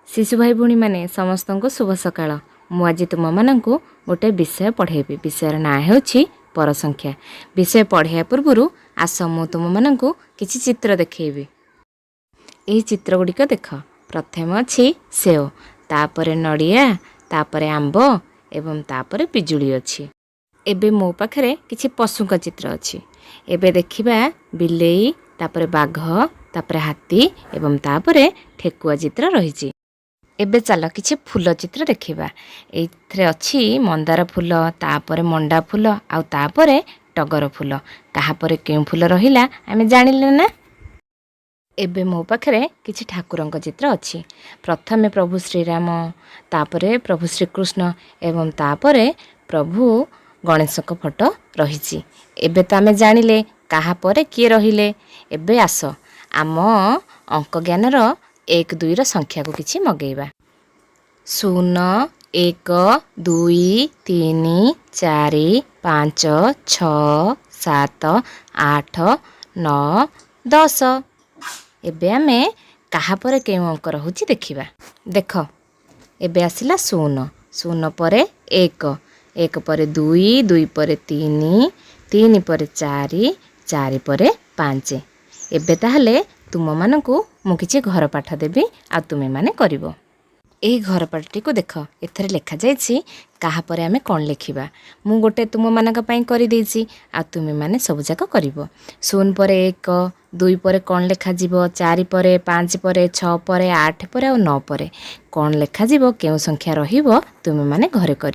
ଶିଶୁ ଭାଇ ଭଉଣୀମାନେ, ସମସ୍ତଙ୍କୁ ଶୁଭ ସକାଳ। ମୁଁ ଆଜି ତୁମମାନଙ୍କୁ ଗୋଟେ ବିଷୟ ପଢ଼େଇବି। ବିଷୟର ନାଁ ହେଉଛି ପରସଂଖ୍ୟା। ବିଷୟ ପଢ଼ାଇବା ପୂର୍ବରୁ ଆସ, ମୁଁ ତୁମମାନଙ୍କୁ କିଛି ଚିତ୍ର ଦେଖେଇବି। ଏହି ଚିତ୍ର ଗୁଡ଼ିକ ଦେଖ। ପ୍ରଥମେ ଅଛି ସେଓ, ତାପରେ ନଡ଼ିଆ, ତାପରେ ଆମ୍ବ ଏବଂ ତାପରେ ପିଜୁଳି ଅଛି। ଏବେ ମୋ ପାଖରେ କିଛି ପଶୁଙ୍କ ଚିତ୍ର ଅଛି। ଏବେ ଦେଖିବା ବିଲେଇ, ତାପରେ ବାଘ, ତାପରେ ହାତୀ ଏବଂ ତାପରେ ଠେକୁଆ ଚିତ୍ର ରହିଛି। ଏବେ ଚାଲ, କିଛି ଫୁଲ ଚିତ୍ର ଦେଖିବା। ଏଇଥିରେ ଅଛି ମନ୍ଦାର ଫୁଲ, ତାପରେ ମଣ୍ଡା ଫୁଲ ଆଉ ତାପରେ ଟଗର ଫୁଲ। କାହା ପରେ କେଉଁ ଫୁଲ ରହିଲା, ଆମେ ଜାଣିଲେ ନା? ଏବେ ମୋ ପାଖରେ କିଛି ଠାକୁରଙ୍କ ଚିତ୍ର ଅଛି। ପ୍ରଥମେ ପ୍ରଭୁ ଶ୍ରୀରାମ, ତାପରେ ପ୍ରଭୁ ଶ୍ରୀକୃଷ୍ଣ ଏବଂ ତାପରେ ପ୍ରଭୁ ଗଣେଶଙ୍କ ଫଟୋ ରହିଛି। ଏବେ ତ ଆମେ ଜାଣିଲେ କାହା ପରେ କିଏ ରହିଲେ। ଏବେ ଆସ, ଆମ ଅଙ୍କ ଜ୍ଞାନର 1 2ର ସଂଖ୍ୟାକୁ କିଛି ମଗେଇବା। 0, 1, 2, 3, 4, 5, 6, 7, 8, 9, 10। ଏବେ ଆମେ କାହା ପରେ କେଉଁ ଅଙ୍କ ରହୁଛି ଦେଖିବା। ଦେଖ, ଏବେ ଆସିଲା 0। 0 ପରେ 1, 1 ପରେ 2, 2 ପରେ 3, 3 ପରେ 4, 4 ପରେ 5। ଏବେ ତାହେଲେ ତୁମମାନଙ୍କୁ ମୁଁ କିଛି ଘର ପାଠ ଦେବି ଆଉ ତୁମେମାନେ କରିବ। ଏହି ଘର ପାଠଟିକୁ ଦେଖ। ଏଥିରେ ଲେଖାଯାଇଛି କାହା ପରେ ଆମେ କ'ଣ ଲେଖିବା। ମୁଁ ଗୋଟେ ତୁମମାନଙ୍କ ପାଇଁ କରିଦେଇଛି ଆଉ ତୁମେମାନେ ସବୁଯାକ କରିବ। 0 ପରେ 1, 2 ପରେ କ'ଣ ଲେଖାଯିବ, 4 ପରେ, 5 ପରେ, 6 ପରେ, 8 ପରେ ଆଉ 9 ପରେ କ'ଣ ଲେଖାଯିବ, କେଉଁ ସଂଖ୍ୟା ରହିବ, ତୁମେମାନେ ଘରେ କରିବ।